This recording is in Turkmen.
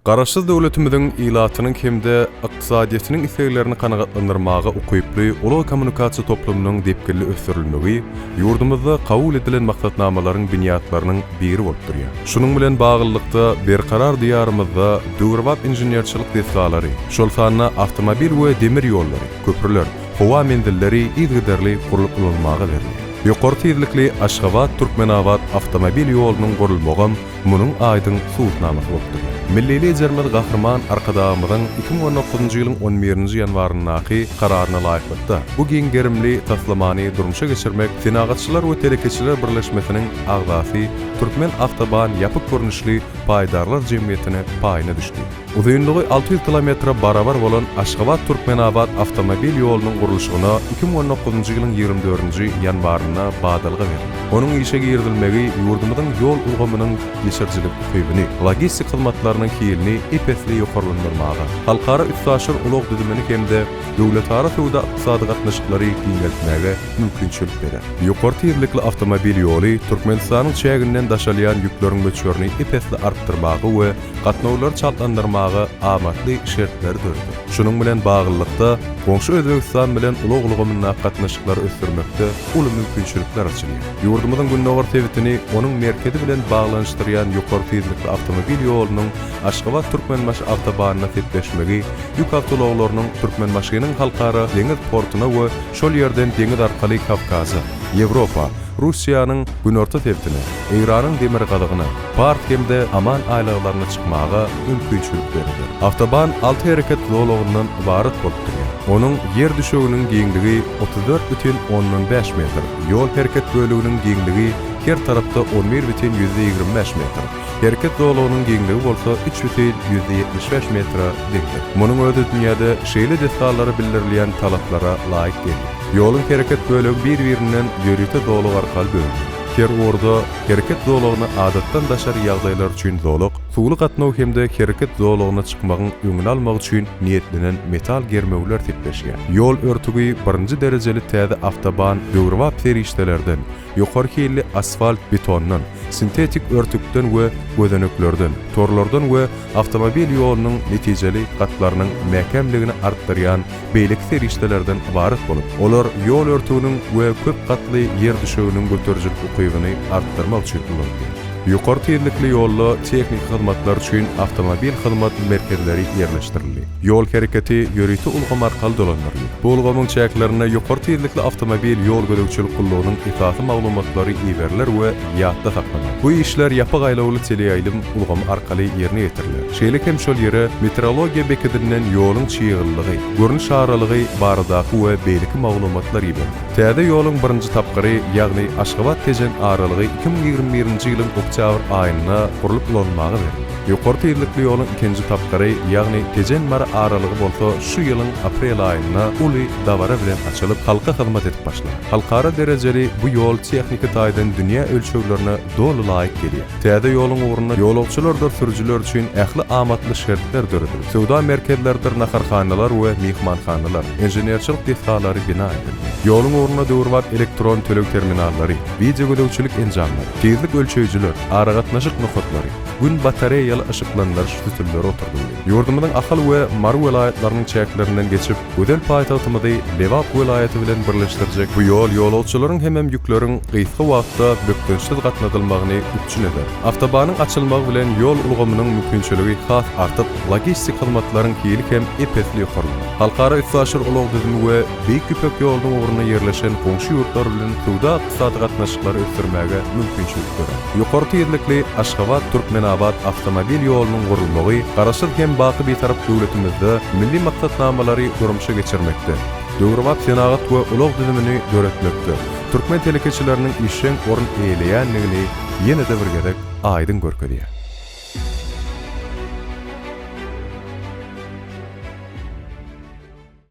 Garaşsyz döwletimiziň ilatynyň hem-de ykdysadyýetiniň isleglerini kanagatlandyrmaga ukyply ulag-kommunikasiýa toplumynyň depginli ösdürilmegi ýurdumyzda kabul edilen maksatnamalaryň binýatlarynyň biri bolup durýar. Şunuň bilen baglylykda, berkarar Diýarymyzda döwrebap inženerçilik desgalary, şol sanda awtomobil we demir ýollary, köprüler, howa menzilleri yzygiderli gurlup ulanylmaga berilýär. Ýokary tizlikli Aşgabat, Türkmenabat awtomobil ýolunyň gurulmagam munuň aýdyň subutnamasy bolup durýar. Milli Liderimiz Gahryman Arkadagymyzyň 2019-njy ýylyň on birinji ýanwaryndaky Kararyna laýyklykda, bu giň gerimli taslamany durmuşa geçirmek Senagatçylar we telekeçiler birleşmesiniň agzasy Türkmen awtoban ýapyk görnüşli paýdarlar jemgyýetine paýyna düşdi. Uzynlygy 600 kilometre barabar bolan Aşgabat-Türkmenabat awtomobil ýolunyň gurluşygyna 2019-njy ýylyň 24-nji ýanwarynda badalga berildi. Onuň işe girizilmegi ýurdumyzyň ýol ulgamynyň geçirijilik ukybyny, logistik hyzmatlarynyň hilini ep-esli ýokarlandyrmaga, halkara üstaşyr ulag düzümini hem-de döwletara söwda-ykdysady gatnaşyklary giňeltmäge mümkinçilik berer. Ýokary tizlikli awtomobil ýoly Türkmenistanyň çäginden daşalýan ýükleriň möçberini ep-esli artdyrmaga we gatnawlary çaltlandyrmaga amatly şertleri döreder. Şunuň bilen baglylykda, goňşy Özbegistan bilen ulag ulgamyndaky gatnaşyklary ösdürmekde uly mümkinçilikler açylýar. Ýurdumyzyň gündogar sebitini onuň merkezi bilen baglanyşdyrýan ýokary tizlikli awtomobil ýolunyň Aşgabat-Türkmenbaşy awtobanyna sepleşmegi ýük awtoulaglarynyň Türkmenbaşynyň halkara deňiz portuna we şol ýerden deňiz arkaly Kawkaza, Ýewropa, Russiýanyň günorta sebitine, Eýranyň demirgazygyna, Pars hem-de Aman aýlaglaryna çykmaga mümkinçilik döreder. Awtoban alty hereket zolagyndan ybarat bolup durýar. Onuň ýer düşeginiň giňligi 34,5 metr, ýol hereket böleginiň giňligi her tarapda 11,25 metr, hereket zolagynyň giňligi bolsa 3,75 metre deňdir. Munuň özi dünýäde şeýle desgalara bildirilýän talaplara laýyk gelýär. Ýoluň hereket bölegi bir-birinden ýörite zolak arkaly bölünýär. Her ugurda Hereket zolagyna adatdan daşary ýagdaýlar üçin zolak, suwly gatnaw hem-de hereket zolagyna çykmagyň öňüni almak üçin niýetlenen metal germewler sepleşýär. Ýol örtügi birinji derejeli täze awtoban döwrebap serişdelerden, ýokary hilli asfalt betondan, sintetik örtükden we gözeneklerden, torlardan we awtomobil ýolunyň netijeli gatlarynyň mäkämligini artdyrýan beýleki serişdelerden ybarat bolup, olar ýol örtüginiň we köp gatly ýer düşeginiň göterijilik ukybyny artdyrmak üçin ulanylýar. Ýokary tizlikli ýolda tehniki hyzmatlar üçin awtomobil hyzmat merkezleri ýerleşdirildi. Ýol hereketi ýörite ulgam arkaly dolandyrylýar. Bu ulgamyň çäklerinde ýokary tizlikli awtomobil ýol gözegçilik gullugynyň esasy maglumatlary iberiler we ýatda saklanar. Bu işler ýapyk aýlawly teleýaýlym ulgamy arkaly ýerine ýetiriler. Şeýle hem şol ýere meteorologiýa bekedinden ýoluň çyglylygy, görnüş aralygy baradaky we beýleki maglumatlar iberiler. Täze ýoluň birinji tapgyry, ýagny Aşgabat-Tejen aralygy 2021-nji ýylyň oktýabr aýynda gurlup ulanylmaga berildi. Ýokary tizlikli ýoluň ikinji tapgyry, ýagny Tejen-Mary aralygy bolsa şu ýylyň aprel aýynda uly dabara bilen açylyp, halka hyzmat edip başlar. Halkara derejeli bu ýol tehniki taýdan dünýä ölçeglerine doly laýyk gelýär. Täze ýoluň ugrunda ýolagçylardyr sürüjiler üçin ähli amatly şertler döredilip, söwda merkezleridir naharhanalar we myhmanhanalar, inženerçilik desgalary bina edildi. Ýoluň ugrunda döwrebap elektron töleg terminallary, wideogözegçilik enjamlary, tizlik ölçeýjiler, aragatnaşyk nokatlary, Gün batareýaly yşyklandyryş sütünleri oturdyldy. Ýurdumyzyň Ahal we Mary welaýatlarynyň çäklerinden geçip, gözel paýtagtymyzy Lebap welaýaty bilen birleşdirjek bu ýol ýolagçylaryň hemem ýükleriň gysga wagtda bökdençsiz gatnadylmagyny üpjün eder. Awtobanyň açylmagy bilen ýol ulgamynyň mümkinçiligi has artyp, logistik hyzmatlaryň hili hem ep-esli ýokarlanar. Halkara üstaşyr ulag düzümi we Beýik Ýüpek ýolunyň ugrunda ýerleşen goňşy ýurtlar bilen söwda-ykdysady gatnaşyklary ösdürmäge mümkinçilik dörär. Ýokary tizlikli Aşgabat-Türkmenabat awtomobil ýolunyň gurulmagy Garaşsyz hem baky Bitarap döwletimizde milli maksatnamalary durmuşa geçirmekde, döwrebap senagat we ulag düzümini döretmekde türkmen telekeçileriniň işjeň orun eýeleýändigini ýene-de bir gezek aýdyň görkezýär.